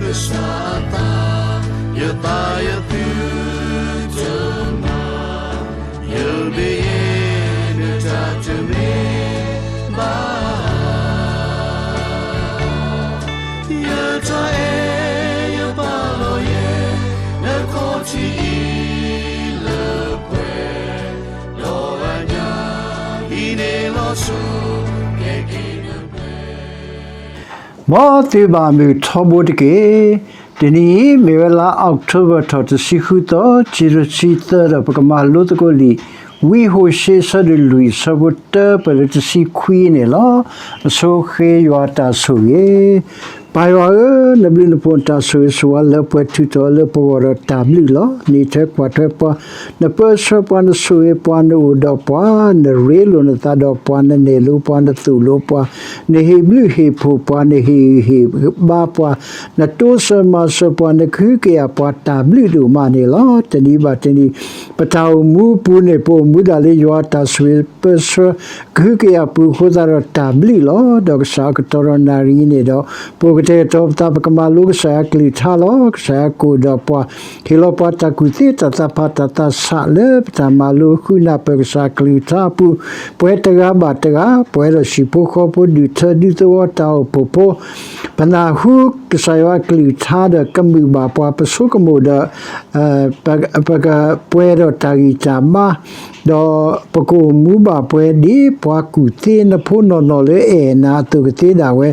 ကစၢ်အသး, ယသးယသုတမၤ, ယမ့ၢ်ယဲ နတၢ်တမ့ၢ်ဘၣ် ယတၢ်အဲၣ်ယပာ်လီၤယဲ နခီၣ်ထံးအံၤလၢပှဲၤ, ဒီးအညၣ်အံၤန့ၣ်လီၤဆီ ကဲက့ၤနပှဲၤ မ်သုဘၣ်မုာ်ထီဘိတက့ၢ်. တနံၤအံၤ မ့ၢ်ဝဲလါအီးကထိဘၢၣ်ထီၣ်တဆံဃုသီ, ခံကထိခံဆံသၢ ဒီးပကမၤလိသကိးလံာ် ဝံဟိၤၡ့ အဆၢဒိၣ်လွံၢ် အဆၢဖိတၢပၢၢ်လၢတဆံခွံန့ၣ်လီၤ. အဆိဃ့ယွၤတၢ်ဆိၣ်ဂ့ၤ ပၢ်ယွၤဧၢ, နဘျုးနဖှိၣ်နတၢ်ဆိၣ်ဂ့ၤဆိၣ်ဝါလၢပှဲၤထုးထီၣ်လၢပဂီၢ်ဒီးတၢ်ဘျုးလီၤ. နအံးထွဲကွၢ်ထွဲပှၤ, နပၢဆှၢပှၤ, နဆိၣ်ဂ့ၤပှၤ, နအိၣ်ဒီးပှၤ, နရ့လိာ်နသးဒီးပှၤ, နနဲၣ်လိပှၤ, နသိၣ်လိပှၤ, နဟ့ၣ်ဘျုးဟ့ၣ်ဖှိၣ်ပှၤ, နဟ့ၣ်ဂံၢ်ဟ့ၣ်ဘါပှၤ, နတိစၢၤမၤစၢၤပှၤ, နကဟုကယာ်ပှၤ တၢ်ဘျုးဒိၣ်မးန့ၣ်လီၤ. တနံၤဘၣ်တနံၤ ပတၢ်အိၣ်မူအပူၤန့ၣ် ပအိၣ်မူဒၣ်လၢယွၤအတၢ်ဆိၣ်ဂ့ၤပၢဆှၢ ကဟုကယာ်ပူၤအဃိသတးဒီးတၢ်ဘျုးလီၤ. ဒီးကစၢ်အကတီၢ်ဒီးနၣ်ရံၣ်အံၤန့ၣ်ဒီး ပအိၣ်ကတဲာ်ကတီၤပသး ပကမၤလိကစၢ်ယွၤအကလုၢ်ကထါလီၤ. ကစၢ်ယွၤကအိၣ်ဒီးပှၤ, ဟ့ၣ်လီၤပှၤတၢ်ကူၣ်သ့တၢ်သးဖးတၢ်သးဆးလၢပတၢ်မၤလိဃုနၢ်ပၢၢ်ကစၢ်အကလုၢ်ကထါအပူၤ, ပဝဲတဂၤဘၣ်တဂၤ, ပဝဲဒီးဟံၣ်ဖိဃီဖိ ဒူၣ်ထၢဒူသဝီတၢ်အိၣ်ဖှိၣ်ဖိ ပနၢ်ဟူကစၢ်ယွၤအကလုၢ်ကထါဒီးကမုာ်ဘၣ်ပှၤ ပဆိကမိၣ်ဒီး ပကပှဲၤဒီးတၢ်ဂံၢ်တၢ်ဘါ, ဒီးပကအိၣ်မူဘၣ်ပှဲၤဒ်ပှၤကူၣ်သ့ နဖိနီၢ်နီၢ်လၢအဲၣ်နၤအသိးကသ့ဒၣ်ဝဲ,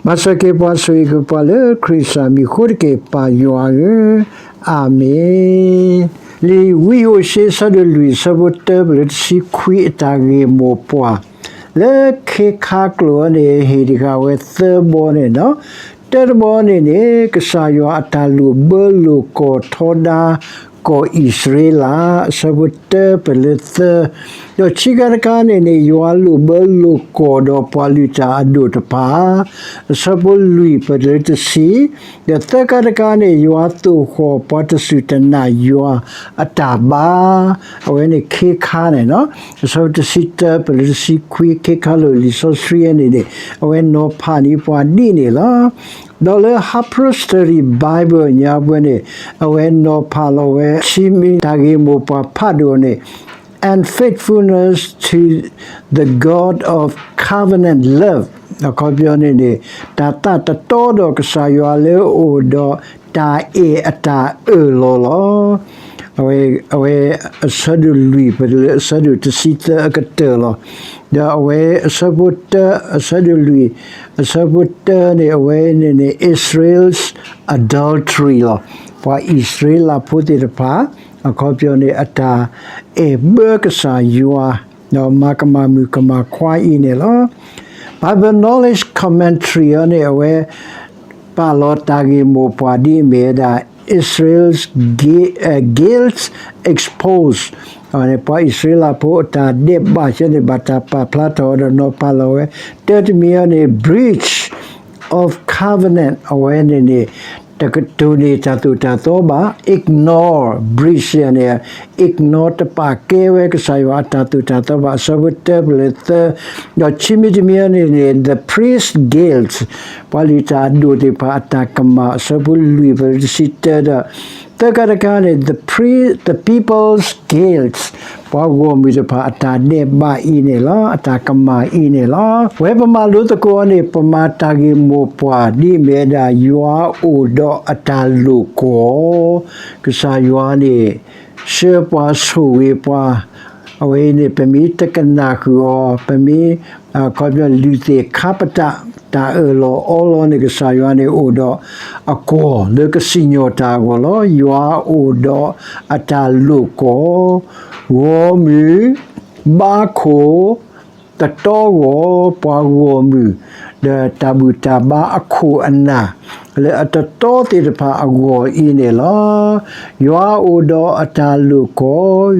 မၤစၢၤက့ၤပှၤ ဆိၣ်ဂ့ၤက့ၤပှၤလၢခရံာ်ကစၢ်မံၤအဃိတက့ၢ် ပၢ်ယွၤဧၢ, အၤမ့ၣ်. လံာ်ဝံဟိၤၡ့ အဆၢဒိၣ်လွံၢ် အဆၢဖိတၢပၢၢ်လၢတဆံခွံ အတၢ်ဂ့ၢ်မိၢ်ပှၢ် လၢခ့ခါကျိာ်အံၤန့ၣ် ဟ့ၣ်တဂၤဝဲသၢဘီန့ၣ်လီၤ. တၢတဘီန့ၣ်န့ၣ် ကစၢ်ယွၤအတၢ်လိာ်ဘၢလိာ်ကီၢ်ထီဒါ ကီၢ်အံၣ်စရ့လး, အဆၢဖိတၢပၢၢ်လၢသၢ, ဒီးခံခါတခါန့ၣ်န့ၣ် ယွၤလိာ်ဘၢလိာ်ကီၢ်ဒီးပှၤလုၢ်တၢ်အဒိၣ်တဖၣ်, အဆၢဖိလွံၢ်ပၢၢ်လၢတဆံ, ဒီးသၢခါတခါန့ၣ် ယွၤသိၣ်ဃီၣ်ပှၤတစူၢ်တနာ်ယွၤအတၢ်ဘါ, အဝဲန့ၣ်ခ့ခါန့ၣ်လီၤ. အဆၢဖိတဆံတၢပၢၢ်လၢတဆံခွံ ခ့ခါလိာ်လံာ်စီဆှံအံၤန့ၣ်န့ၣ် အဝဲနီၤဖးန့ၢ်ပှၤဒ်န့ၣ်လီၤ. ဒီးလၢ Harper's Study Bible ညါပှဲၤန့ၣ် အဝဲနီၤဖးလီၤဝဲ ဆံမံၤတၢ်ဂ့ၢ်မိၢ်ပှၢ်ဖးဒိၣ်န့ၣ် and faithfulness to the God of covenant love အခီပညီန့ၣ်န့ၣ် တၢ်သးတတီဒီးကစၢ်ယွၤလၢအအိၣ်ဒီးတၢ်အဲၣ်အတၢ်အၢၣ်လီၤလီၤ. အဝဲ အဝဲအဆၢဒိၣ်လွံၢ် ပလၢအဆၢဒိၣ်တဆံသၢအကတၢၢ်လီၤ. ဒီးအဝဲအဆၢဖိတၢ အဆၢဒိၣ်လွံၢ် အဆၢဖိတၢန့ၣ် အဝဲန့ၣ်န့ၣ် Israel's adultery လီၤ. ပှၤအံၣ်စရ့လးဖိသ့ၣ်တဖၣ် အခီပညီန့ၣ် အတၢ်အဲၣ်ဘၢကစၢ်ယွၤ ဒီးမၤကမၣ်မုၣ်ကမၣ်ခွါအံၤန့ၣ်လီၤ. Bible Knowledge Commentary အံၤန့ၣ် အဝဲ ပာ်လီၤတၢ်ဂ့ၢ်မိၢ်ပှၢ်ဒ်အမ့ၢ်ဝဲဒၣ် Israel's gui- အဲ guilt exposed ပှၤအံၣ်စရ့လးဖိအတၢ်ဒဲးဘးဆၢန့ၣ် ဘၣ်တၢ်ပာ်ဖျါထီၣ်ဒီးနီၤဖးလီၤဝဲ တၢတမံၤအံၤန့ၣ် breach of covenant အဝဲန့ၣ်န့ၣ် တကတိၤန့ၢ်တၢ်သိၣ်တၢ်သီဘၣ် ignore breach န့ၣ် ignore တပာ်ကဲဝဲကစၢ်ယွၤအတၢ်သိၣ်တၢ်သီဘၣ် အဆၢဖိတၢပၢၢ်လၢသၢ ဒီးခံမံၤတမံၤအံၤန့ၣ်န့ၣ် the priest guilt ပှၤလုၢ်တၢ်အဒိၣ်သ့ၣ်တဖၣ်အတၢ်ကမၣ် အဆၢဖိလွံၢ်ပၢၢ်လၢတဆံတၢဒီး သၢခါတခါန့ၣ် the pri- the people's guilt ပှၤဂီၢ်မုၢ်တဖၣ်အတၢ်ဒဲးဘးအံၤန့ၣ်လီၤ. အတၢ်ကမၣ်အံၤန့ၣ်လီၤ. ဝဲပမၤလိသကိးအံၤန့ၣ် ပမၤတၢ်ဂ့ၢ်မိၢ်ပှၢ်ဒ်အမ့ၢ်ဝဲဒၣ် ယွၤအိၣ်ဒီးအတၢ်လိာ်ကွီၢ်, ကစၢ်ယွၤန့ၣ် ဆှၢပှၤဆိၣ်ဂ့ၤပှၤ အဝဲအံၤန့ၣ် ပမ့ၢ်တကနၣ်ဃုာ်အီၤ ပမ့ၢ် အခီပညီ လုၢ်သ့ၣ်ခါပတာ် တၢ်အၢၣ်လီၤအီလီၤန့ၣ် ကစၢ်ယွၤန့ၣ်အိၣ်ဒီးအကွီၢ်လၢကစံၣ်ညီၣ်တၢ်အဂီၢ်လီၤ. ယွၤအိၣ်ဒီးအတၢ်လိာ်ကွီၢ်, ဂီၢ်မုၢ်, ဘါခိၣ်, တတီဂီၢ်, ပှၤဂီၢ်မုၢ်, ဒီးတၢ်ဘူၣ်တၢ်ဘါအခိၣ်အနၢ် လၢအတတီသ့ၣ်တဖၣ်အဂီၢ်အံၤန့ၣ်လီၤ. ယွၤအိၣ်ဒီးအတၢ်လိာ်ကွီၢ်,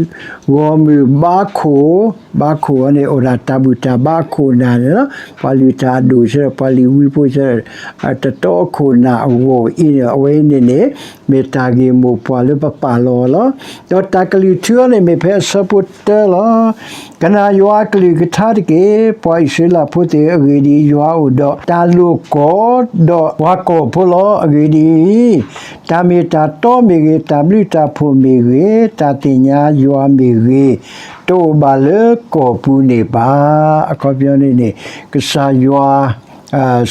ဂီၢ်မုၢ်ဘါခိၣ်, ဘါခိၣ်အံၤန့ၣ် အိၣ်ဒီးတၢ်ဘူၣ်တၢ်ဘါအခိၣ်အနၢ်န့ၣ်လီၤ. ပှၤလုၢ်တၢ်အဒိၣ်ဆၢ ပှၤလံာ်ဝံဖိဆၢ အတတီအခိၣ်အနၢ်အဂီၢ်အံၤန့ၣ် အဝဲအံၤန့ၣ်န့ၣ် မ့ၢ်တၢ်ဂ့ၢ်မိၢ်ပှၢ်လၢပပာ်လီၤအီၤလီၤ. ဒီးတၢ်ကလုၢ်ထူအံၤန့ၣ် မ့ၢ်ဖဲအဆၢဖိတၢလီၤ. ကနၣ်ယွၤအကလုၢ်ကထါတက့ၢ်. ပှၤအံၣ်စရ့လးဖိသ့ၣ်ဧၢ, အဂ့ၢ်ဒ်အံၤ, ယွၤအိၣ်ဒီးတၢ်လိာ်ကွီၢ်ဒီးပှၤကီၢ်ဖိ လီၤ. အဂ့ၢ်ဒ်အံၤ, တၢ်မ့ၢ်တၢ်တီမ့ၢ်ဂ့ၤ, တၢ်ဘျုးတၢ်ဖှိၣ်မ့ၢ်ဂ့ၤ, တၢ်သ့ၣ်ညါယွၤမ့ၢ်ဂ့ၤ, တအိၣ်ဘၣ်လၢကီၢ်ပူၤန့ၣ်ဘၣ်. အခီပညီန့ၣ်န့ၣ် ကစၢ်ယွၤ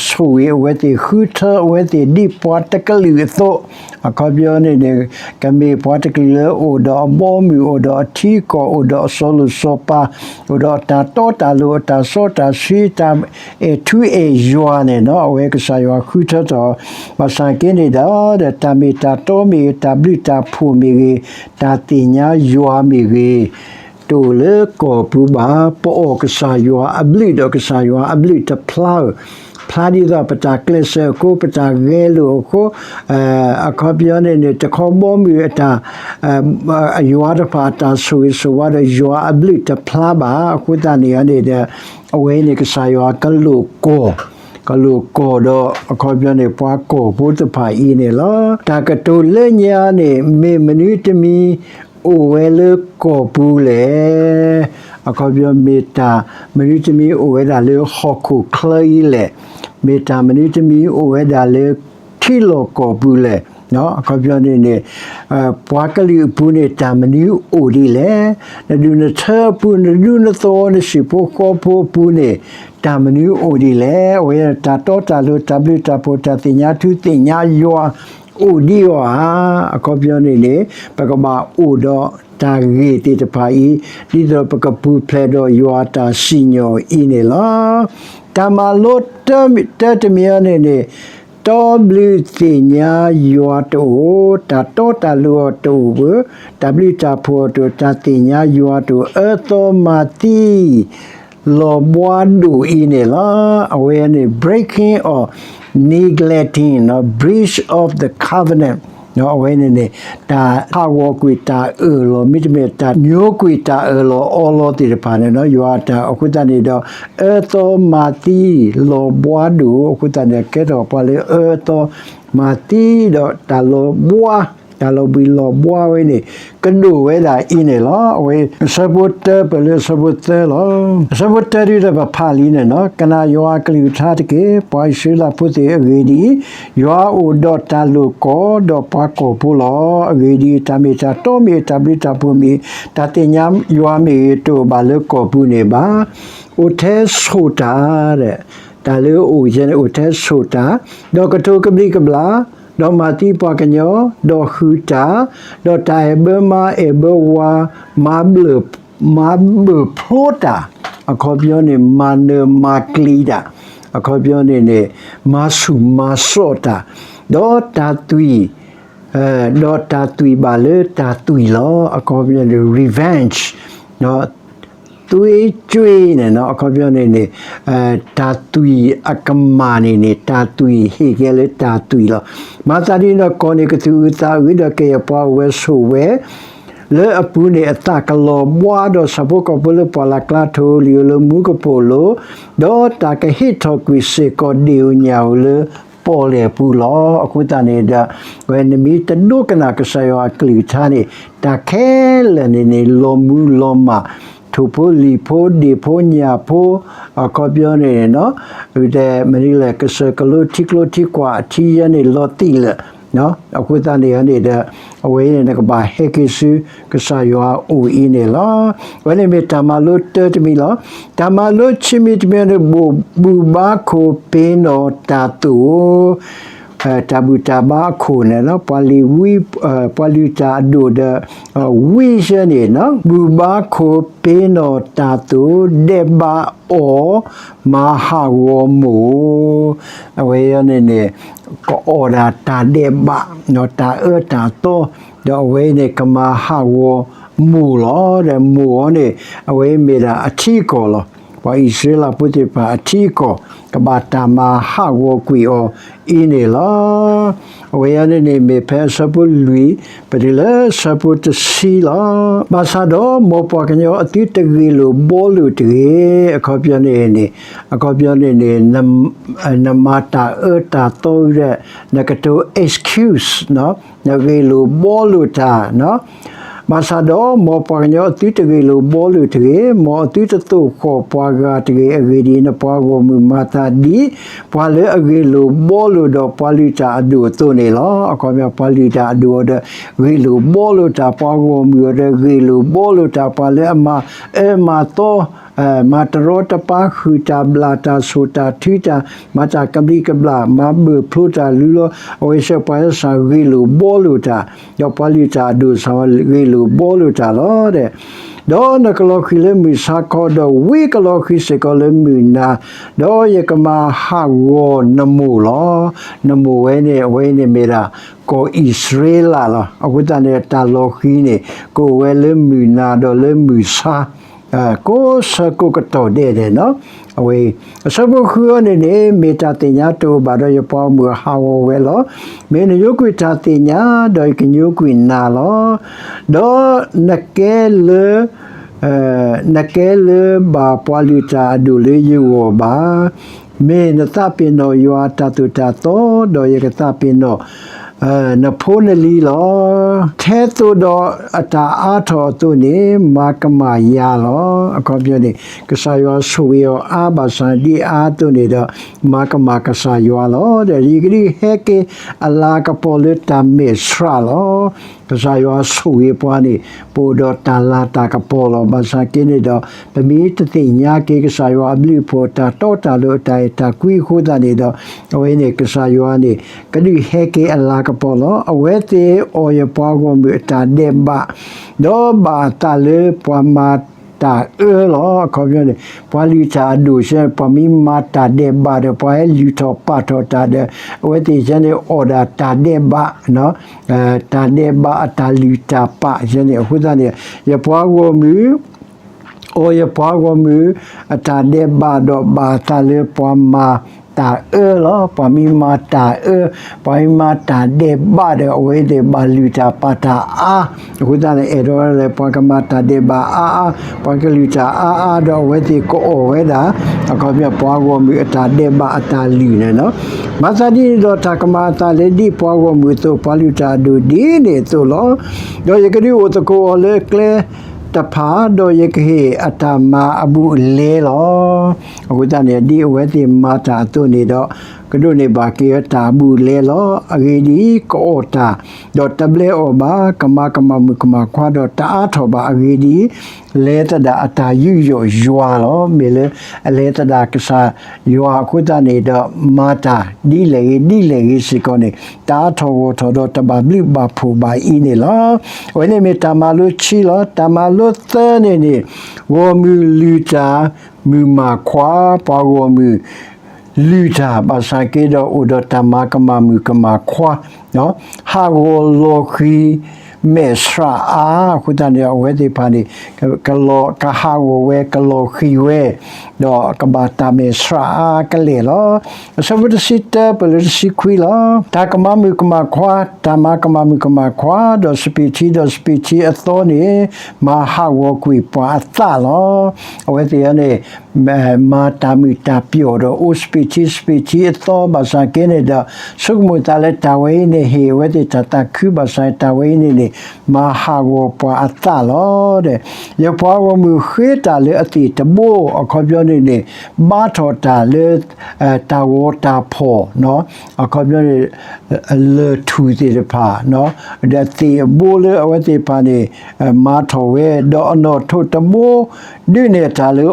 ဆိၣ်ဂ့ၤအဝဲသ့ၣ်, ဃုထၢအဝဲသ့ၣ်ဒ်ပှၤတကလုာ်အသိး, အခီပညီန့ၣ်န့ၣ် ကမ့ၢ်ပှၤတကလုာ်လၢအိၣ်ဒီးအဘီအမုၢ်, အိၣ်ဒီးအထံအကီၢ်, အိၣ်ဒီးအစီၤလိၣ်စီၤပၤ, အိၣ်ဒီးအတၢ်တီတၢ်လိၤ, အတၢ်စီတၢ်ဆှံ, တၢ်အဲၣ်ထူအဲၣ်ယွၤန့ၣ်နီၤ, အဝဲကစၢ်ယွၤဃုထၢထီၣ်, ဘၣ်ဆၣ်က့န့ၣ်ဒီး တၢ်မ့ၢ်တၢ်တီမ့ၢ်ဂ့ၤ, တၢ်ဘျုးတၢ်ဖှိၣ်မ့ၢ်ဂ့ၤ, တၢ်သ့ၣ်ညါယွၤမ့ၢ်ဂ့ၤ, တအိၣ်လၢကီၢ်ပူၤဘၣ်. ပအီၣ်ကစၢ်ယွၤအဘျုးဒီးကစၢ်ယွၤအဘျုးတဖျါဧိၤ, ဖျါဒ်သိးပတၢ်ကျဲးစၢးအဃိ, ပတၢ်ဂဲၤလိာ်အဃိ, အခီပညီန့ၣ်န့ၣ် တခီဘီမုၢ်အတၢ် အယွၤတဖၣ်အတၢ်ဆိၣ်ဂ့ၤဆိၣ်ဝါဒီးယွၤအဘျုးတဖျါဘၣ်. အဃိသတးန့ၣ်န့ၣ်ဒီး အဝဲန့ၣ်ကစၢ်ယွၤကလိာ်ကီၢ်, ကလိာ်ကီၢ်ဒီး အခီပညီန့ၣ် ပှၤကီၢ်ဖိတဖၣ်အံၤန့ၣ်လီၤ. တၢ်ကတိၤလၢညါန့ၣ် မ့ၢ်မနုၤတမံၤအိၣ်ဝဲလၢကီၢ်ပူၤလဲၣ်. အခီပညီမ့ၢ်တၢ်မနုၤတမံၤအိၣ်ဝဲဒၣ်လၢဟီၣ်ခိၣ်ချၢအံၤလဲၣ်. မ့ၢ်တၢ်မနုၤတမံၤအိၣ်ဝဲဒၣ်လၢထံလီၢ်ကီၢ်ပူၤလဲၣ်. အခီပညီန့ၣ်န့ၣ် ပှၤကလုာ်အပူၤန့ၣ် တၢ်မနုၤအိၣ်ဒ်လဲၣ်. နဒူၣ်နထၢအပူၤ, နဒူၣ်နသဝီ, နဟံၣ်ဖိဃီဖိအပူၤန့ၣ် တၢ်မနုၤအိၣ်ဒ်လဲၣ်. အဝဲတၢ်တီတၢ်လိၤ, တၢ်ဘျုးတၢ်ဖှိၣ်, တၢ်သ့ၣ်ညါထူသ့ၣ်ညါယွၤ အိၣ်ဒံးအီၤဧါ. အခီပညီန့ၣ်န့ၣ် ပကဘၣ်အိၣ်ဒီးတၢ်ဂ့ၢ်သ့ၣ်တဖၣ်အံၤ ဒ်သိးပကပူၤဖျဲးဒီးယွၤအတၢ်စံၣ်ညီၣ်အံၤန့ၣ်လီၤ. တၢ်မၤလိတၢတမံၤအံၤန့ၣ်န့ၣ် တီဘျုးသ့ၣ်ညါယွၤတအိၣ်, တၢ်တီတၢ်လိၤအီၤတအိၣ်ဘၣ်, တၢ်ဘျုးတၢ်ဖှိၣ်အီၤတအိၣ်, တၢ်သ့ၣ်ညါယွၤတအိၣ်, အၢသီမၤသံ လီၤဘှါဒိၣ်အံၤန့ၣ်လီၤ. အဝဲန့ၣ် breaking or neglecting, breach of the covenant အဝဲန့ၣ်န့ၣ် တၢ်ဟးဂီၤကွံာ်တၢ်အၢၣ်လီၤ, မ့တမ့ၢ်တၢ်ညိကွံာ်တၢ်အၢၣ်လီၤအီလီၤသ့ၣ်တဖၣ်န့ၣ် ယွၤအတၢ်အဃိသတးန့ၣ်ဒီး အၢသီမၤသံ လီၤဘှါဒိၣ်အဃိသတးန့ၣ် ကဲထီၣ်ပှၤလၢအၢသီမၤသံဒီးတၢ်လီၤဘှါ, တၢ်လီၤဘှံးလီၤဘှါဝဲန့ၣ် ကဒိၣ်ဝဲဒၣ်အံၤန့ၣ်လီၤ. အဝဲအဆၢဖိတၢပၢၢ်လၢအဆၢဖိသၢလီၤ. အဆၢဖိတၢဒ်ဒီးပဖးလံန့ၣ်နီၤ, ကနၣ်ယွၤအကလုၢ်ကထါတက့ၢ်, ပှၤအံၣ်စရ့လးဖိသ့ၣ်ဧၢ, အဂ့ၢ်ဒ်အံၤ, ယွၤအိၣ်ဒီးတၢ်လိာ်ကီၢ်ဒီးပှၤကီၢ်ဖိလီၤ. အဂ့ၢ်ဒ်အံၤ, တၢ်မ့ၢ်တၢ်တီမ့ၢ်ဂ့ၤ, တၢ်ဘျုးတၢ်ဖှိၣ်မ့ၢ်ဂ့ၤ, တၢ်သ့ၣ်ညါယွၤမ့ၢ်ဂ့ၤ, တအိၣ်ဘၣ်လၢကီၢ်ပူၤန့ၣ်ဘၣ်. အိၣ်ထဲဆိၣ်တၢ်, တၢ်လၢအအိၣ်ယဲန့ၣ် အိၣ်ထဲဆိၣ်တၢ်, ဒီးကတိၤကဘျံးကဘျၣ်, ဒီးမၤသံပှၤကညီ, ဒီးဃုာ်တၢ်, ဒီးတၢ်အဲၣ်ဘၢမါအဲၣ်ဘၢဝၤ, မၤဘျၢၣ်, မၤဘျၢၣ်ဖျိတၢ်, အခီပညီန့ၣ် မၤနၢၤမၤကျံၤတၢ်, အခီပညီန့ၣ်န့ၣ် မၤဆူၣ်မၤစိးတၢ်, ဒီးတၢ်သွံၣ်, ဒီးတၢ်သွံၣ်ဘၣ်လၢတၢ်သွံၣ်လီၤ. အခီပညီန့ၣ် revenge သွေးကြွေးန့ၣ်နီၤ, အခီပညီန့ၣ်န့ၣ် တၢ်သွံၣ်အကမၣ်န့ၣ်န့ၣ် တၢ်သွံၣ်ဟ့ၣ်က့ၤလၢတၢ်သွံၣ်လီၤ. မၤသးဒ်န့ၣ်ဒီး ကီၢ်န့ၣ်ကသူၣ်အုးသးအုး ဒီးကယဲၢ်ပှၤအိၣ်ဝဲဆိးဝဲ လၢအပူၤန့ၣ် အသၣ်ကလီၤဘှါဒီးဆၣ်ဖိကီၢ်ဖိလၢပှၢ်လၢ်ကျါ ထိၣ်ဧိၤလံၤဧိၤလၢမူကပိာ်လိၤ, ဒီးတၢ်ကဟ့ၣ်ထီၣ်ကွံာ်စ့ၢ်ကီးဒ့ၣ်ဧိၤညၣ်ဧိၤလၢ ပီၣ်လဲၣ်ပူၤလီၤ. အဃိသတးန့ၣ်ဒီး အဝဲနမ့ၢ်တဒိကနၣ်ကစၢ်ယွၤအကလုၢ်ကထါန့ၣ် တၢ်ခဲလၢာ်န့ၣ်န့ၣ် လီၤမူလီၤမၢ်, ထိၣ်ဖိလံၣ်ဖိ ဒ့ၣ်ဖိညၣ်ဖိ, အခီပညီန့ၣ် မနုၤလဲၣ် ကစၢၢ်ကလိထံကျိထံကွၢ်အထံယဲန့ၣ် လီၤတံၢ်လၢာ် အဃိသတးန့ၣ်န့ၣ်ဒီး အဝဲအံၤန့ၣ် နကဘၣ်ဟဲက့ၤဆူကစၢ်ယွၤအအိၣ်အံၤန့ၣ်လီၤ. အဝဲန့ၣ်မ့ၢ်တၢ်မၤလိတၢတမံၤလီၤ. တၢ်မၤလိဆံးမံၤတမံၤန့ၣ် ဘုၣ်ဘါခိၣ်ပ့ၤနီၣ်တၢ်သိၣ်, တၢ်ဘူၣ်တၢ်ဘါအခိၣ်န့ၣ် ပှၤလုၢ်တၢ်အဒိၣ်ဒီး ဝံယဲန့ၣ် ဘုၣ်ဘါခိၣ်ပ့ၤနီၣ်တၢ်သိၣ် ဒဲးဘးအီၣ် မၤဟးဂီၤမိၢ် အဝဲအံၤန့ၣ်န့ၣ် ကအီၣ်ဒၣ်တၢ်ဒဲးဘး တၢ်အၢတၢ်သီ ဒီးအဝဲအံၤန့ၣ် ကမၤဟးဂီၤမိၢ်လီၤ. ဒီးမိၢ်အံၤန့ၣ် အဝဲမ့ၢ်ဒၣ်အထံအကီၢ်လီၤ. ပှၤအံၣ်စရ့လးဖိသ့ၣ်တဖၣ်အထံအကီၢ် ကဘၣ်တၢ်မၤဟးဂီၤကွံာ်အီၤအံၤန့ၣ်လီၤ. အဝဲအံၤန့ၣ်န့ၣ် မ့ၢ်ဖဲအဆၢဖိလွံၢ် ပတုၤလၢဆၢဖိတဆံလီၤ. ဘၣ်ဆၣ်ဒီး မ်ပှၤကညီအသုတဂ့ၢ်လိာ်ဘှီလိာ်တဂ့ၤ. အခီပညီန့ၣ်န့ၣ် အခီပညီန့ၣ်န့ၣ် နမၤတၢ်အၢတၢ်သီဒီး နကတိၤ excuse နဂ့ၢ်လိာ်ဘှီလိာ်တၢ် ဘၣ်ဆၣ်ဒီး မ်ပှၤကညီအသုတဂ့ၢ်လိာ်ဘှီလိာ်တဂ့ၤ, မ်အသုတသိၣ်ဃီၣ်ပှၤဂၤတဂ့ၤ. အဂ့ၢ်ဒ်အံၤ, နပှၤဂီၢ်မုၢ်မၤသးဒ် ပှၤလၢအဂ့ၢ်လိာ်ဘှီလိာ်ဒီးပှၤလုၢ်တၢ်အဒိၣ်အသိးန့ၣ်လီၤ. အခီပညီ ပှၤလုၢ်တၢ်အဒိၣ်အီၤဒီး ဂ့ၢ်လိာ်ဘှီလိာ်တၢ်, ပှၤဂီၢ်မုၢ်အီၤဒီး ဂ့ၢ်လိာ်ဘှီလိာ်တၢ်, ပှၤလၢအမၤအၢမၤသီ မၤတရီတပါ ဃုာ်တၢ်ဘျၣ်တၢ် ဆိၣ်တၢ်ထုတၢ်, မၤတၢ်ကဘျံးကဘျၣ်, မၤဘၢၣ်ဖျိတၢ် လူလီၤ. အဝဲစ့ၢ် ပှၤစၢ်ဂ့ၢ်လိာ်ဘှီလိာ်တၢ်, ဒီးပှၤလုၢ်တၢ်အဒိၣ်စ့ၢ် ဂ့ၢ်လိာ်ဘှီလိာ်တၢ်လီၤ. ဒီးနကလီၤဃံၤလၢမုၢ်ဆါခီ ဒီးဝံကလီၤဃံၤစ့ၢ်ကီးလၢမုၢ်နၤ, ဒီးယကမၤဟးဂီၤနမိၢ်လီၤ. နမိၢ်ဝဲန့ၣ် အဝဲန့ၣ်မ့ၢ်ဒၣ် ကီၢ်အံၣ်စရ့လးလီၤ. အဃိသတးန့ၣ် တၢ်လီၤဃံၤန့ၣ် ကအိၣ်ဝဲလၢမုၢ်နၤဒီးလၢမုၢ်ဆါ ကိးဆၢကိးကတီၢ်ဒဲးဒဲးနီၤ. အဝဲ အဆၢဖိဃုအံၤန့ၣ်န့ၣ် မ့ၢ်တၢ်သ့ၣ်ညါတအိၣ်ဘၣ်ဒီး ယပှၤဂီၢ်မုၢ်ဟးဂီၤဝဲလီၤ. မ့ၢ်နညိကွံာ်တၢ်သ့ၣ်ညါ ဒီးယကညိကွံာ်နၤလီၤ. ဒီးနကဲလၢ နကဲလၢဘၣ်ပှၤလုၢ်တၢ်အဒိၣ်လၢယဂီၢ်ဘၣ်. မ့ၢ်နသးပ့ၤနီၣ်ယွၤအတၢ်သိၣ်တၢ်သီ ဒီးယကသးပ့ၤနီၣ် နဖိနလံၤလီၤ. ထဲသိးဒီးအတၢ်အါထီၣ်အသိးန့ၣ် မၤကမၣ်ယၤလီၤ. အခီပညီန့ၣ် ကစၢ်ယွၤဆိၣ်ဂ့ၤအီၤအါဘၣ်ဆၣ် ဒ်အါအသိးန့ၣ်ဒီး မၤကမၣ်ကစၢ်ယွၤလီၤ. ဒီးယကဒုးဟဲက့ၤအလၤကပီၤလၢတၢ်မဲာ်ဆှးလီၤ. ကစၢ်ယွၤဆိၣ်ဂ့ၤပှၤန့ၣ် ပအိၣ်ဒီးတၢ်လၤတၢ်ကပီၤလီၤ. ဘၣ်ဆၣ်က့န့ၣ်ဒီး ပမ့ၢ်တသ့ၣ်ညါက့ၤကစၢ်ယွၤအဘျုးအဖှိၣ် တၢ်တီတၢ်လိၤ အတၢ်အဲၣ်တၢ်ကွံအဃိသတးန့ၣ်ဒီး အဝဲန့ၣ် ကစၢ်ယွၤန့ၣ် ကဒုးဟဲက့ၤအလၤကပီၤလီၤ. အဝဲသ့ၣ်အီၣ်ယပှၤဂီၢ်မုၢ်အတၢ်ဒဲးဘး ဒီးဘၣ်အသးလၢပှၤမၤတၢ်အၢလီၤ. အခီပညီန့ၣ် ပှၤလုၢ်တၢ်အဒိၣ်ဆဲန့ၣ် ပှၤမ့ၢ်မၤတၢ်ဒဲးဘးဒီး ပှၤဟဲလုၢ်ထီၣ်ပာ်ထီၣ်တၢ်ဒီး အဝဲသ့ၣ်ဆဲန့ၣ် အီၣ်ဒၣ်တၢ်ဒဲးဘး တၢ်ဒဲးဘးအတၢ်လုၢ်တၢ်ပာ်ဆဲန့ၣ် အဃိသတးန့ၣ် ယပှၤဂီၢ်မုၢ် အီၣ်ယပှၤဂီၢ်မုၢ် အတၢ်ဒဲးဘးဒီးဘၣ်အသးလၢပှၤမၤတၢ်အၢလီၤ. ပှၤမ့ၢ်မၤတၢ်အၢ ပှၤမ့ၢ်မၤတၢ်ဒဲးဘးဒီး အဝဲသ့ၣ်ဘၣ်လုၢ်တၢ်ပာ်တၢ်အါ အဃိသတးန့ၣ် အဲၣ်ဒိးဝဲဒၣ်လၢ ပှၤကမၤတၢ်ဒဲးဘးအါအါ ပှၤကလုၢ်တၢ်အါအါဒီး အဝဲသ့ၣ်ကအီၣ်ဝဲဒၣ် အခီပညီ ပှၤဂီၢ်မုၢ်အတၢ်ဒဲးဘးအတၢ်လုၢ်န့ၣ်လီၤ. မၤသးဒ်န့ၣ်ဒီး တၢ်ကမၤအသးလၢဒ်ပှၤဂီၢ်မုၢ်အသိး ပှၤလုၢ်တၢ်အဒိၣ်ဒ်န့ၣ်အသိးလီၤ. ဒီးယကဒုးအိၣ်သကိးအီၤလၢကျဲတဖၣ် ဒီးယကဟ့ၣ်အတၢ်မၤအဘူးအလဲလီၤ. အဃိသတးန့ၣ် ဒ်အဝဲသ့ၣ်မၤတၢ်အသိးန့ၣ်ဒီး ကဒိးန့ၢ်ဘၣ်က့ၤတၢ်အဘူးအလဲလီၤ. အဂ့ၢ်ဒ်အံၤ, ကအီၣ်တၢ်, ဒီးတဘျဲအီၣ်ဘၣ်, ကမၤကမၣ်မုၣ်ကမၣ်ခွါဒီးတအါထီၣ်ဘၣ်. အဂ့ၢ်ဒ်အံၤ, လဲၤသဒၣ်အတၢ်ယူးယီၣ်ယွၤလီၤ. မ့ၢ်လၢအလဲၤသဒၣ်ကစၢ်ယွၤအဃိသတးန့ၣ်ဒီး မၤတၢ်ဒ်လဲၣ်ဂ့ၤဒ်လဲၣ်ဂ့ၤစ့ၢ်ကီးန့ၣ် တအါထီၣ်ဂီၢ်ထီၣ်ဒီးတဘၣ်ဘျုးဘၣ်ဖှိၣ်ဘၣ်အံၤန့ၣ်လီၤ. အဝဲန့ၣ်မ့ၢ်တၢ်မၤလိခံလီၤ. တၢ်မၤလိသၢန့ၣ်န့ၣ် ဂီၢ်မုၢ်လုၢ်တၢ် မုၣ်မၤခွါ, ပှၤဂီၢ်မုၢ် လုၢ်တၢ် ဘၣ်ဆၣ်က့ဒီးအိၣ်ဒီးတၢ်မၤကမၣ်မုၣ်ကမၣ်ခွါ, ဟးဂီၤလီၤဃံၤ မဲာ်ဆှးအါ, အဃိသတးန့ၣ် အဝဲသ့ၣ်တဖၣ်န့ၣ် ကလီၤ ကဟးဂီၤဝဲ ကလီၤဃံၤဝဲ, ဒီးကဘၣ်တၢ်မဲာ်ဆှးအါကလဲာ်လီၤ. အဆၢဖိတဆံတၢ ပလၢတဆံခွံလီၤ. တၢ်ကမၤမုၣ်ကမၣ်ခွါ, တၢ်မၤကမၣ်မုၣ်ကမၣ်ခွါ, ဒီးစပံးထံဒီးစပံးထံအသီန့ၣ် မၤဟးဂီၤကွံာ်ပှၤအသးလီၤ. အဝဲသ့ၣ်န့ၣ် မၤတၢ်မုာ်တၢ်ပျီၣ်ဒီး အိၣ်စပံးထံစပံးထံအသီ ဘၣ်ဆၣ်က့န့ၣ်ဒီး ဆိကမိၣ်သးလၢတၢ်ဝဲအံၤန့ၣ် ဟ့ၣ်အဝဲသ့ၣ်တၢ်သးခု ဘၣ်ဆၣ်တၢ်ဝဲအံၤန့ၣ်န့ၣ် မၤဟးဂီၤပှၤအသးလီၤ. ဒီး ယပှၤဂီၢ်မုၢ်ဃ့တၢ်လၢအသ့ၣ်တဘိ အခီပညီန့ၣ်န့ၣ် ဘါထီၣ်တၢ်လၢ တၢ်ဂီၤတၢ်ဖီၣ် အခီပညီန့ၣ် လၢၢ်ထူၣ်သ့ၣ်တဖၣ် ဒီးသ့ၣ်အဘိလၢအဝဲသ့ၣ်တဖၣ်န့ၣ် မၤထီၣ်ဝဲ, ဒီးအနီၣ်ထိးတဘိ ဒုးနဲၣ်တၢ်လၢ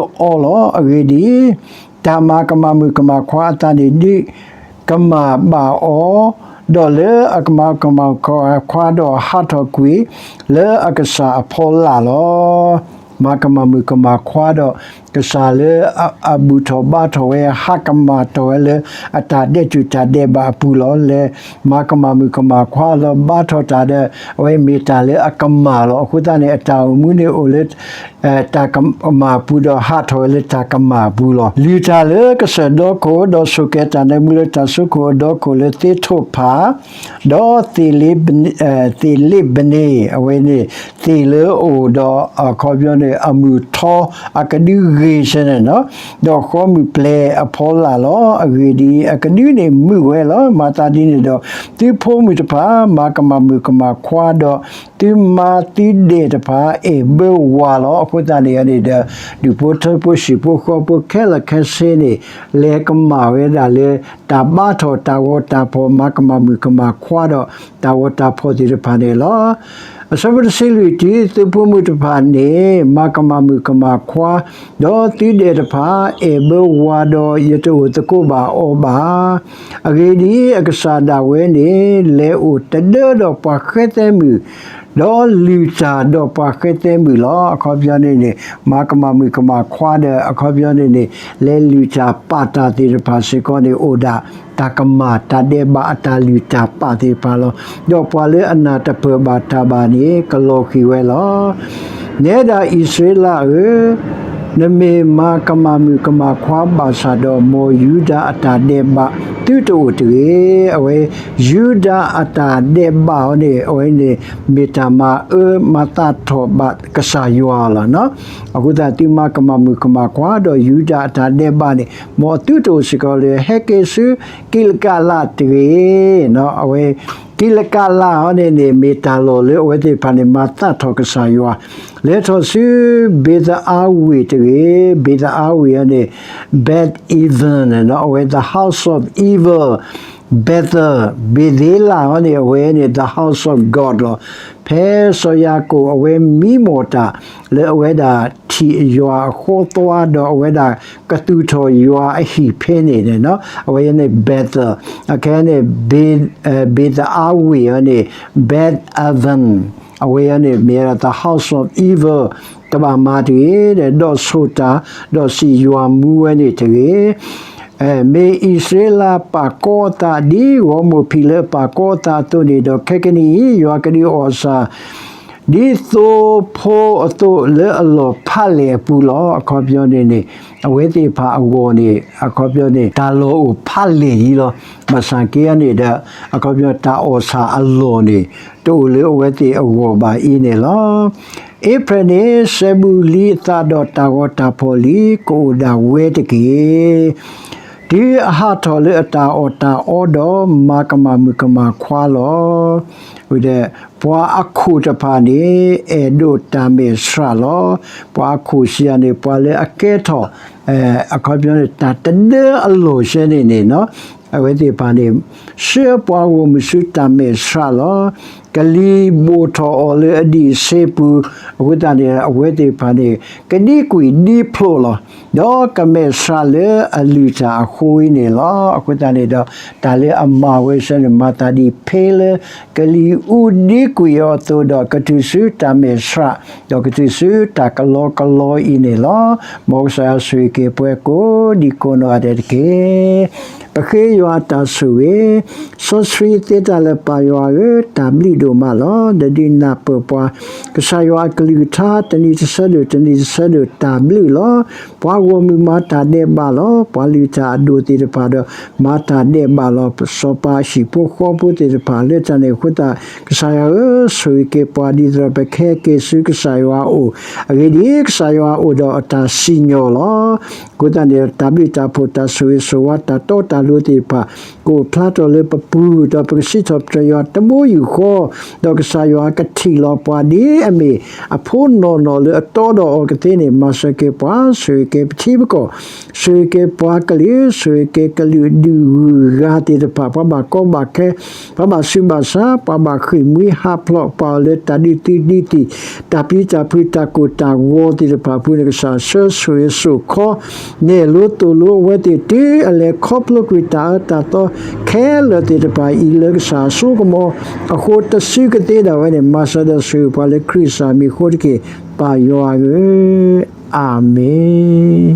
အီၤလီၤ. အဂ့ၢ်ဒ်အံၤ, တၢ်မၤကမၣ်မုၣ်ကမၣ်ခွါအသးန့ၣ် ဒုးကမၣ်ဘၣ်အီၤ, ဒီးလၢအကမၤကမၣ်မုၣ်ကမၣ်ခွါဒီးဟးထီၣ်ကွံာ် လၢအကစၢ်အဖီလာ်လီၤ. မၤကမၣ်မုၣ်ကမၣ်ခွါဒီး ကစၢ်လၢအဘူၣ်ထီၣ်ဘါထီၣ်ဝဲ ဟးကမၣ်ထီၣ်ဝဲလၢအတၢ်ဒဲးတူာ်တၢ်ဒဲးဘးအပူၤလီၤ. လဲၤမၤကမၣ်မုၣ်ကမၣ်ခွါလီၤ ဘါထီၣ်တၢ်ဒီး အဝဲမ့ၢ်တၢ်လၢအကမၣ်လီၤ. အဃိသတးန့ၣ် အတၢ်အိၣ်မူန့ၣ်အိၣ်လၢ တၢ်ကမၣ်အပူၤဒီးဟးထီၣ်ဝဲလၢတၢ်ကမၣ်အပူၤလီၤ. လုၢ်တၢ်လၢကစၢၢ်ဒီခိၣ် ဒီးဆိၣ်ကဲၤတၢ်နၢမူလၢတၢ်စိခိၣ်အဒီခိၣ်လၢသ့ထိၣ်ဖး ဒီးသ့ၣ်လ့ၣ်ဘနံၤ အဝဲန့ၣ် သ့ၣ်လၢအအိၣ်ဒီးအခီပညီန့ၣ် အမုၢ်ထီ အကဒု ဂ့ၤဆၢန့ၣ်လီၤ. ဒီးဃီမုၢ်ပျဲၤအဖီလာ်လီၤ. အဂ့ၢ်ဒ်အံၤ, အကဒုန့ၣ်မုာ်ဝဲလီၤ. မၤသးဒ်န့ၣ်ဒီး သုဖိမုၣ်တဖၣ် မၤကမၣ်မုၣ်ကမၣ်ခွါ, ဒီးသုမါသုဒဲးတဖၣ် အဲၣ်ဘၢဝၤလီၤ. အဃိသတးန့ၣ်န့ၣ်ဒီး ဒူၣ်ဖိထၢဖိ ဟံၣ်ဖိဃီဖိခဲလၢာ်ခဲဆ့န့ၣ် လဲၤကမၣ်ဝဲဒၣ်လၢ တၢ်ဘါထီၣ်တၢ်ဂီၤတၢ်ဖီၣ်, မၤကမၣ်မုၣ်ကမၣ်ခွါဒီး တၢ်ဂီၤတၢ်ဖီၣ်သ့ၣ်တဖၣ်န့ၣ်လီၤ. အဆၢဖိတဆံလွံၢ်တုၤ သုဖိမုၣ်တဖၣ်န့ၣ် မၤကမၣ်မုၣ်ကမၣ်ခွါ, ဒီးသုဒဲးတဖၣ် အဲၣ်ဘၢဝၤဒီး ယတအိၣ်သကိးဘၣ်အီၤဘၣ်. အဂ့ၢ်ဒ်အံၤ, အကစၢ်ဒၣ်ဝဲန့ၣ် လဲၤအိၣ်တဒၢဒီးပှၤဃဲသဲမုၣ်, ဒီးလုၢ်တၢ်ဒီးပှၤဃဲသဲမုၣ်လီၤ. အခီပညီန့ၣ်န့ၣ် မၤကမၣ်မုၣ်ကမၣ်ခွါဒီး အခီပညီန့ၣ်န့ၣ် လဲၤလုၢ်တၢ်ပာ်တၢ်သ့ၣ်တဖၣ်စ့ၢ်ကီးန့ၣ် အိၣ်ဒၣ်တၢ်ကမၣ်တၢ်ဒဲးဘးအတၢ်လုၢ်တၢ်ပာ်သ့ၣ်တဖၣ်လီၤ. ဒီးပှၤလၢအနၢ်တပၢၢ်ဘၣ်တၢ်ဘၣ်န့ၣ် ကလီၤဃံၤဝဲလီၤ. နဲဒၣ်အံၣ်စရ့လးဧၢ, နမ့ၢ်မၤကမၣ်မုၣ်ကမၣ်ခွါဘၣ်ဆၣ်ဒီး မ်ယူဒၤအတၢ်ဒဲးဘးသုတအိၣ်တဂ့ၤ. အဝဲ ယူဒၤအတၢ်ဒဲးဘးအီၤန့ၣ် အဝဲန့ၣ် မ့ၢ်တၢ်မၤအၢမၤသးထီၣ်ဘၣ်ကစၢ်ယွၤလီၤ. အဃိသတး သုမၤကမၣ်မုၣ်ကမၣ်ခွါဒီး ယူဒၤအတၢ်ဒဲးဘးန့ၣ် မ်သုတအိၣ်စ့ၢ်ကီးလၢ ဟဲက့ၤဆူကံးလကးလးတဂ့ၤ. အဝဲ ကံးလကးလးအီၤန့ၣ်န့ၣ် မ့ၢ်တၢ်လီၢ်လၢအဝဲသ့ၣ်တဖၣ်န့ၣ် မၤသးထီၣ်ကစၢ်ယွၤ, လဲၤထီၣ်ဆူ ဘ့းသအါဝ့ၢ်တဂ့ၤ. ဘ့းသအါဝ့ၢ်အီၤန့ၣ် Beth Aven အဝဲ the house of evil, Bethel, ဘ့းသ့လးအီၤန့ၣ် အဝဲန့ၣ် the house of God လီၤ. ဖဲစီၤယၤကိာ်အဝဲမံမီၢ်တၢ်လၢအဝဲဒၣ်ထံၣ်ယွၤအဃီသွါဒီး အဝဲဒၣ်ကသူၣ်ထီၣ်ယွၤအဟံၣ်ဖဲန့ၣ်န့ၣ် အဝဲန့ၣ် Bethel, အခဲအံၤန့ၣ် ဘ့းသအါဝ့ၢ်အီၤန့ၣ် Beth Aven, အဝဲအီၤန့ၣ် မ့ၢ်ဝဲဒၣ် the house of evil, တဘၣ်မၤတဂ့ၤ, ဒီးဆိၣ်တၢ်, ဒီးစံးယွၤမူဝဲန့ၣ်တဂ့ၤ. မ့ၢ်အံၣ်စရ့လးပာ်ကီအသး ဒ်ဂီၤမိၢ်ဖံးလၢအပာ်ကီအသးအသိးန့ၣ်ဒီး, ခဲကနံၣ်အံၤ ယွၤကဒုးအီၣ်ဆၣ် ဒ်သိဖိအသိးလၢအလီၢ်ဖးလဲၢ်အပူၤလီၤ. အခီပညီန့ၣ်န့ၣ် အဝဲသ့ၣ်တဖၣ်အဂီၢ်န့ၣ် အခီပညီန့ၣ် တၢ်လီၢ်အိၣ်ဖးလဲၢ်လံလီၤ. ဘၣ်ဆၣ်က့အီၤန့ၣ်ဒီး အခီပညီတၢ်အီၣ်ဆၣ်အလီၢ်န့ၣ် တအိၣ်လၢအဝဲသ့ၣ်အဂီၢ်ဘၣ်အံၤန့ၣ်လီၤ. အ့ဖြဲၣ်န့ၣ် စဲဘူးလံအသးဒီးတၢ်ဂီၤတၢ်ဖီၣ်လံ, ကအိၣ်ဒၣ်ဝဲတက့ၢ်. တုၤအဟးထီၣ်လၢအတၢ်အီၣ်တၢ်အီဒီး မၤကမၣ်မုၣ်ကမၣ်ခွါလီၤ. ပှၤအခိၣ်တဖၣ်န့ၣ် အဲၣ်ဒိးတၢ်မဲာ်ဆှးလီၤ. ပှၤအခိၣ်စံးယၤန့ၣ် ပှၤလၢအကဲထီၣ် အခီပညီန့ၣ် တၢ်တဒၢအလီၢ်ဆဲန့ၣ်န့ၣ် အဝဲသ့ၣ်တဖၣ်န့ၣ် ဆှၢပှၤဂီၢ်မုၢ်ဆူတၢ်မဲာ်ဆှးလီၤ. ကလံၤဘိၣ်ထီၣ်အီၤလၢအဒံးအဆ့ပူၤ, အဃိသတးန့ၣ် အဝဲသ့ၣ်တဖၣ်န့ၣ် ကဒံကွံာ်ဒံဖျိးလီၤ. ဒီးကမဲာ်ဆှးလၢအလုၢ်တၢ်အဃိအံၤန့ၣ်လီၤ. အဃိသတးန့ၣ်ဒီး တၢ်လၢအမၤဝဲဆဲန့ၣ် မၤသးဒ်ဖဲလၢ ကလံၤအူဒံကွံာ်အီၤအသိးဒီး ကတုၤဆူတၢ်မဲာ်ဆှး, ဒီးကတုၤဆူတၢ်ကလီကလီအံၤန့ၣ်လီၤ. မ်ကစၢ်ယွၤဆိၣ်ဂ့ၤက့ၤပှၤကိးဒံကိးနီၢ်ဂၤဒဲးတက့ၢ်. ပဃ့ယွၤအတၢ်ဆိၣ်ဂ့ၤ, စီဆှံသ့တၢ်လၢပၢ်ယွၤဧၢ, တၢ်ဘျုးဒိၣ်မးလီၤ. ဒီးဒုးနၢ်ပၢၢ်ပှၤ ကစၢ်ယွၤအကလုၢ်ကထါ တနံၤတဆၢဒိၣ် တနံၤတဆၢဒိၣ် တၢ်ဘျုးလီၤ. ပှၤဂီၢ်မုၢ်မၤတၢ်ဒဲးဘးလီၤ. ပှၤလုၢ်တၢ်အဒိၣ်သ့ၣ်တဖၣ်ဒီး မၤတၢ်ဒဲးဘးလီၤ. စီၤပၤဟံၣ်ဖိဃီဖိသ့ၣ်တဖၣ်လၢတၢ်န့ၣ်အဃိသတး ကစၢ်ယွၤဧၢ, ဆိၣ်ဂ့ၤက့ၤပှၤဒ်သိးဒီး ပကဟဲက့ၤဆူကစၢ်ယွၤအအိၣ်, အဂ့ၢ်ဒ်အံၤ ကစၢ်ယွၤအိၣ်ဒီးအတၢ်စံၣ်ညီၣ်လီၤ. အဃိသတးန့ၣ် တၢ်ဘျုးတၢ်ဖှိၣ် တၢ်ဆိၣ်ဂ့ၤဆိၣ်ဝါ တၢ်တီတၢ်လိၤသ့ၣ်တဖၣ် ကအိၣ်ဖျါထီၣ်လၢပပူၤ, ဒီးပကစံးထီၣ်ပတြၢၤယွၤတဘိယူၢ်ဃီ, ဒီးကစၢ်ယွၤကထံၣ်လီၤပှၤဒ်အမ့ၢ်အဖိနီၢ်နီၢ်လၢအတီဒီးအီၤကသ့န့ၣ် မၤစၢၤက့ၤပှၤ, ဆိၣ်ဂ့ၤက့ၤပထံပကီၢ်, ဆိၣ်ဂ့ၤက့ၤပှၤကလုာ်, ဆိၣ်ဂ့ၤက့ၤကလုာ်ဒုၣ်ဂုၢ်ဂၤသ့ၣ်တဖၣ်, ပှၤဘၣ်ကီဘၣ်ခဲ, ပှၤဘၣ်ဆူးဘၣ်ဆါ, ပှၤဘၣ်ဃ့ၢ်မှံဟးဖျိးပှၤအီၤလၢတၢ်ဒုးသုးဒုးသံၣ်, တၢ်ပျံၤတၢ်ဖုး တၢ်ကိၢ်တၢ်ဂီၤသ့ၣ်တဖၣ်အပူၤန့ၣ် ကစၢ်ဆှၢဆိၣ်ဂ့ၤဆိၣ်ခီ နဲၣ်လိသိၣ်လိအဝဲသ့ၣ် တုၤအလဲၤခီဖျိကွံာ်တၢ်အၢတၢ်သီ ခဲလၢာ်သ့ၣ်တဖၣ်အံၤ လၢကစၢ်အစိကမီၤအဃိ တစုကသ့ဒၣ်ဝဲန့ၣ် မၤစၢၤဒီးဆိၣ်ဂ့ၤပှၤလၢခရံာ်အမံၤအဃိတက့ၢ်, ပၢ်ယွၤဧၢ, အၤမ့ၣ်.